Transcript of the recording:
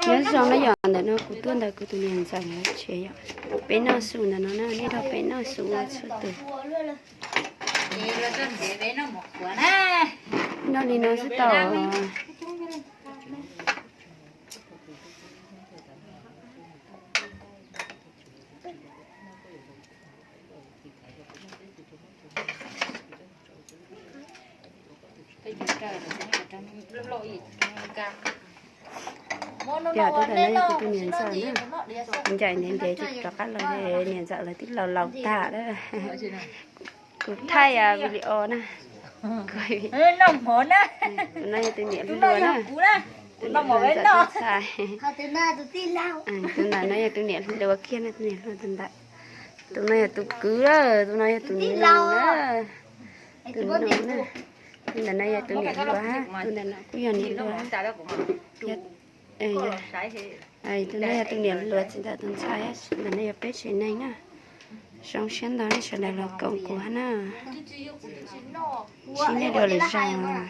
Nyob zoo na yom, ntawm no kuv tuaj ntawm kuv tus niam ntxawm lawv tsev yom. Peb noj su ntawm no na, nej nrog peb noj su ua txhua tus. Noj li no xwb tau. Yog, tus ntawm no yog kuv tus niam ntxawm na. Ncaim ntev ntev ces rov qab los, niam ntxawm lawv twb laus laus tag lawm. Kuv thaij video na. Tus no yog tus niam hluas na. Tus niam hluas ntxawm tub ntxhais. Tus ntawm no yog tus niam hluas kiag na, tus niam hluas tus ntawd. Tus no yog tus kwv, tus no yog tus nus na. Tus nus na. Tus ntawm no yog tus niam hluas, tus ntawm no kuj yog niam hluas. Tus no yog tus niam hluas txiv ntawm tus ntxhais, ntawm no yog peb tsev neeg na. Zoo siab ntau nej sawv daws los koom kuv na. Sib ntsib dua lwm zaus.